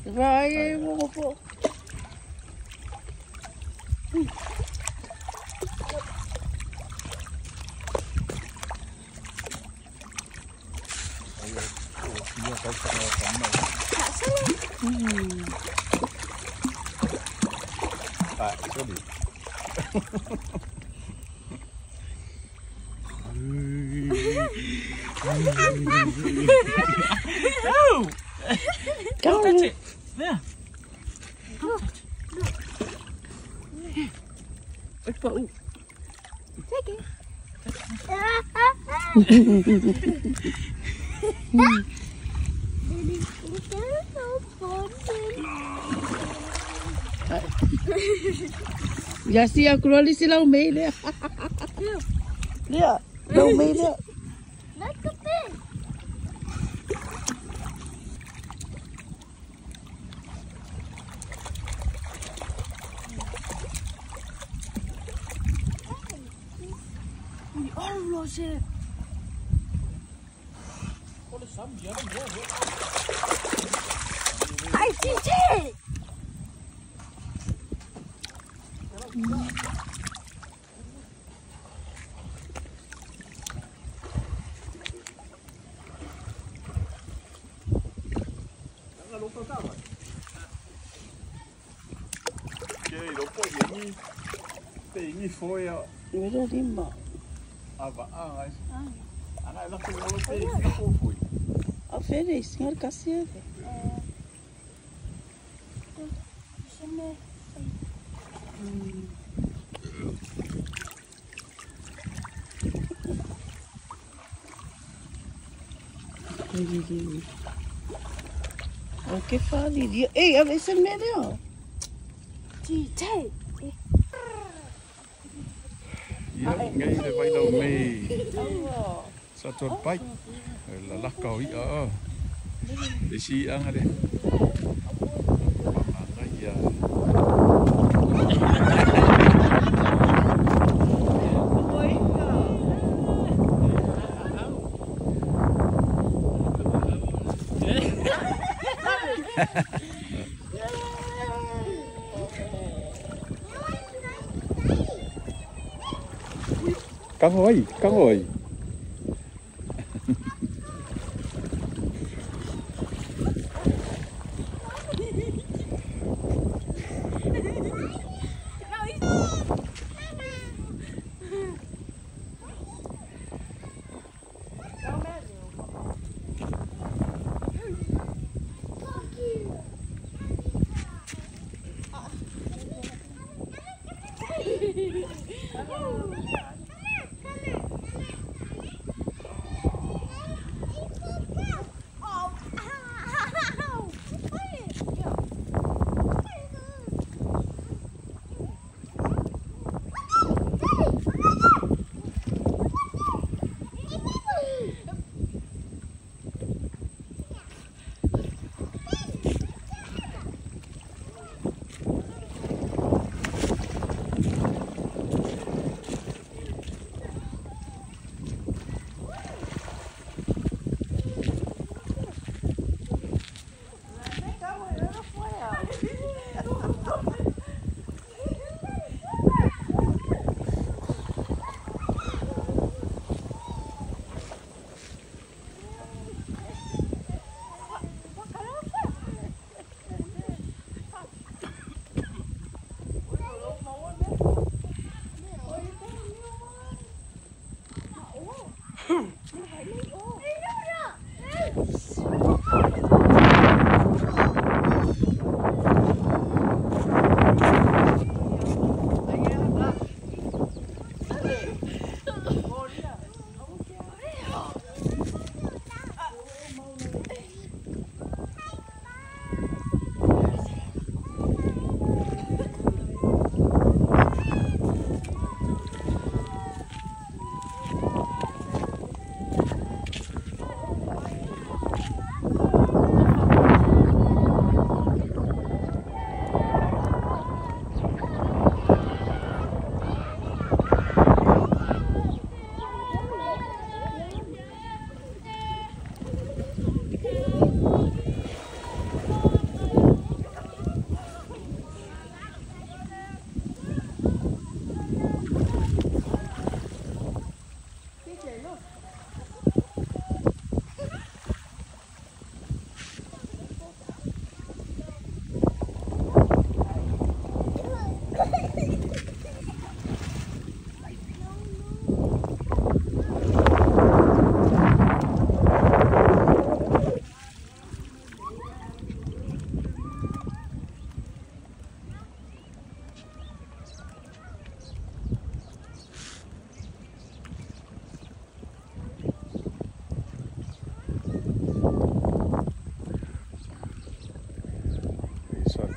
Vai, vou. No! Don't touch it. There. Don't touch it. Take it. Ya si a croli si la meile. Yeah, no meile. Look at this. I see it. A senhor Cassiano. O que fala? Ei, a ver se é melhor. Ia, ngai le vai lau mei. Sa tuan pai. La laka o ia o. Le si anga le. Pamanga ia. Căng rồi, căng rồi.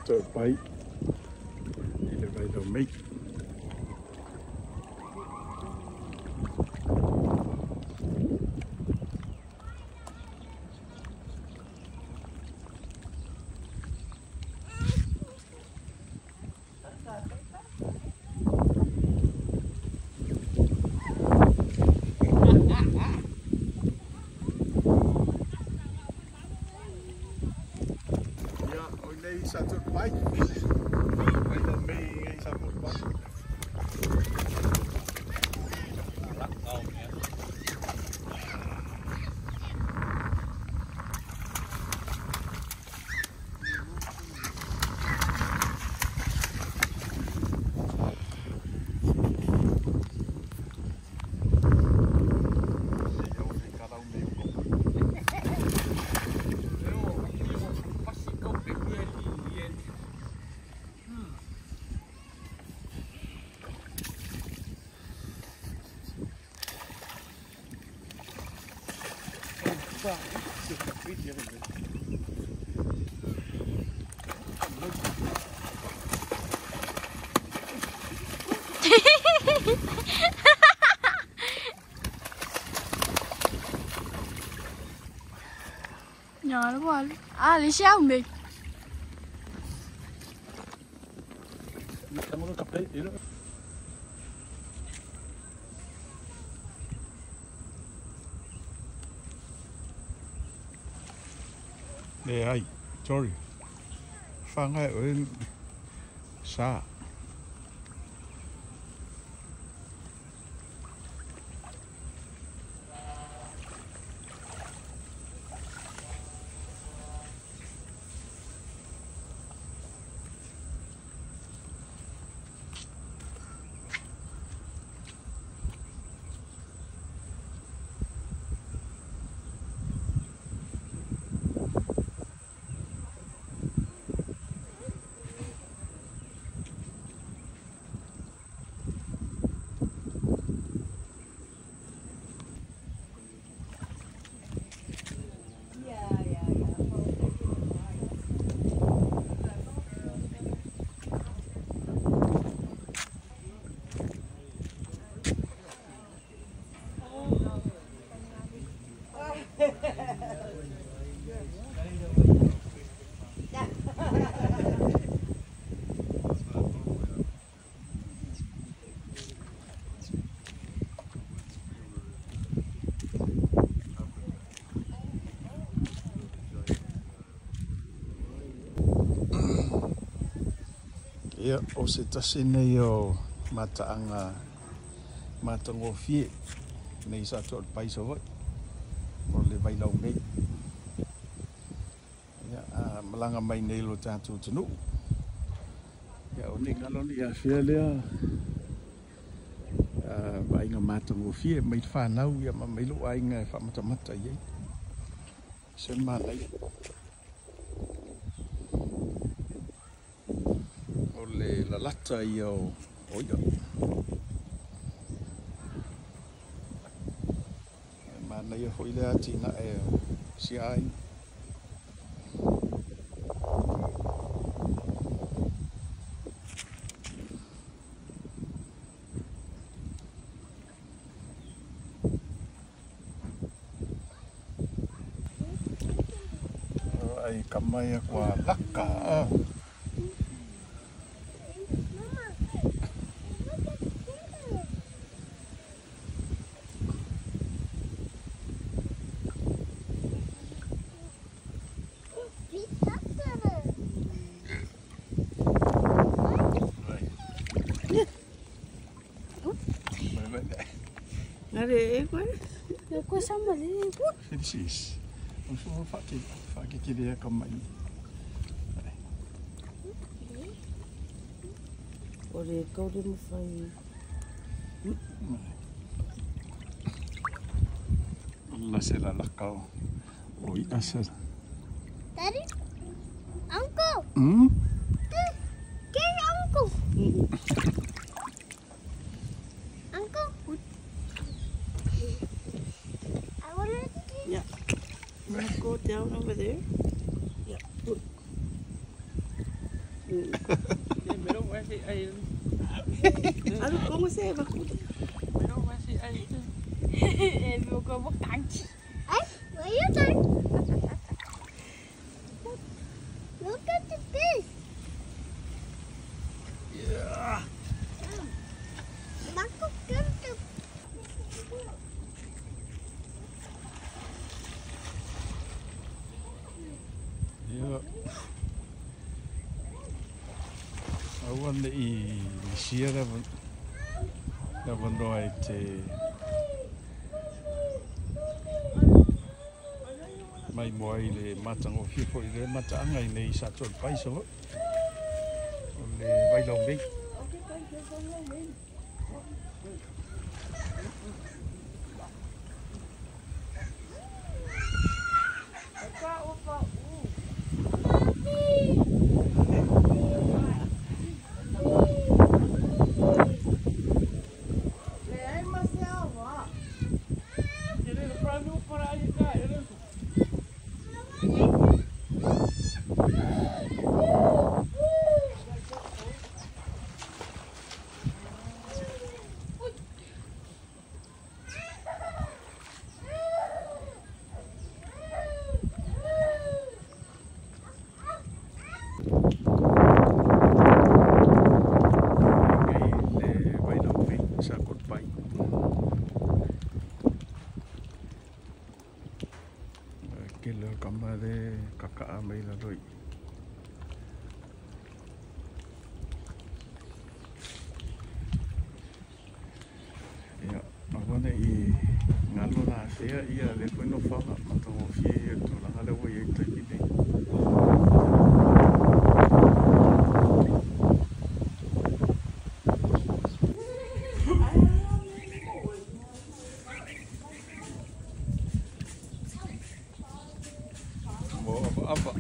Topai i le vailau mei. Sa topai. Vailau mei i sa topai. Nhỏ nó quá. À, lấy xe của mình. Le ai, sorry. Whangai oe sa. Ia, o se tasi nei o mataanga matagofie nei sa to'o le paisa fo'i o le vailau mei. Ia, a malaga mai nei lo tatou atunuu. Ia, o nei galo ni afea lea vaaiga matagofie mai le fanau ia ma mai lou aiga e faamatamata i ai. Se manaia. O le lalata ia o ia. E manaia fo'i le atinae o si aiga. Ai kamai kua laka. Precis. Och så faktiskt komma in. O le kau le mawhai. La se la lakau. O i asa. Daddy? Uncle? Hmm? Get uncle. Uncle? I want to get. Yeah. You want to go down over there? Yeah. Look at the fish. Yeah. Yeah. I want to see that one right. Mai moa i le matagofie foi le mataaga i nei sa toe pai sa foi o le vailau mei. Ia le foi no whanga matagofie ia tulaga le ua iai taimi nei. Mo apa apa.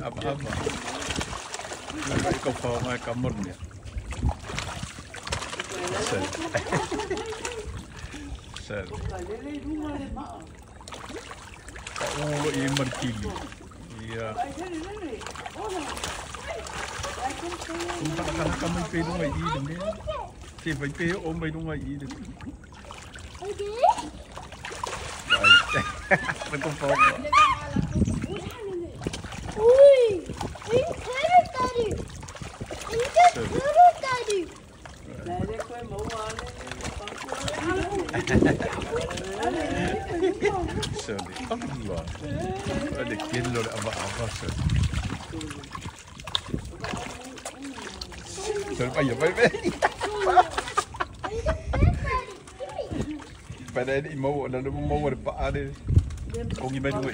Apa apa. Ngai ko pa mai kamor ni. Sel. Sel. O i martili. Ia. Kumpa ka mai pe lunga i le mea. Te vai pe o mai lunga i le. Ai. Mai ko pa. Allah. Le kello le ava ava se. Se vai vai vai. Para i mo na mo mo pa ale. Kongi mai lui.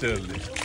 Sörli.